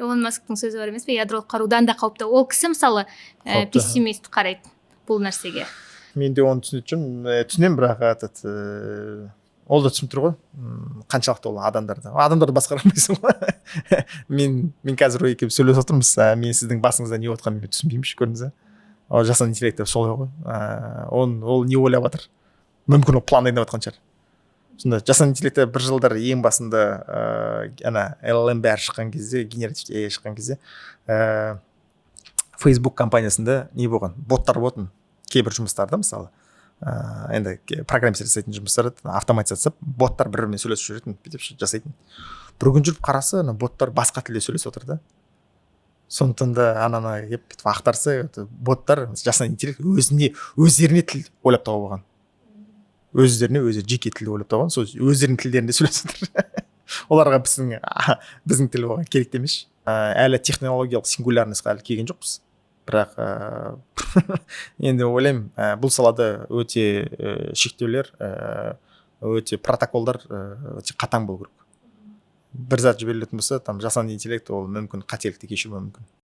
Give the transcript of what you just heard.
Илон Масктың сөзі бар емес пе, ядролық қарудан да қауіпті. Ол кісі, мысалы, Қауіпті. пессимист қарайды бұл нәрсеге. Мен де оны түсінетін жүрмін, түсінемін, бірақ этот ол да түсініп тұр ғой, қаншалықты ол адамдарды басқара алмайсың ғой. Мен қазір екеуміз сөйлесіп отырмыз, мен сіздің басыңызда не болып жатқанын мен түсінбеймін ше, көрдіңіз ба? Ол жасанды интеллект те солай ғой. Ол не ойлап жатыр, мүмкін, ол план дайындап жатқан шығар. Сонда жасанды интеллектте бір жылдар ең басында, ана LLM бәрі шыққан кезде, генеративті AI шыққан кезде, Facebook компаниясында не болған, боттар болатын. Кейбір жұмыстарды, мысалы, енді программист жасайтын жұмыстарды автоматизациялап, боттар бір бірімен сөйлесіп жүретін, бүйтіп жасайтын. Бір күн жүріп қараса, ана боттар басқа тілде сөйлесіп отыр да. Сондықтан да ананы келіп бүйтіп ақтарса, это боттар, жасанды интеллект өзіне, өздеріне тіл ойлап тауып алған, өздеріне өзі жеке тіл ойлап тауған. Сол өздерінің тілдерінде сөйлесіп отыр. Оларға біздің тіл оған керек те емес. Әлі технологиялық сингулярность қа әлі келген жоқпыз, бірақ енді ойлаймын, бұл салада өте шектеулер, өте протоколдар өте қатаң болу керек. Бір зат жіберілетін болса, там жасанды интеллект ол мүмкін қателікті кешіруі мүмкін.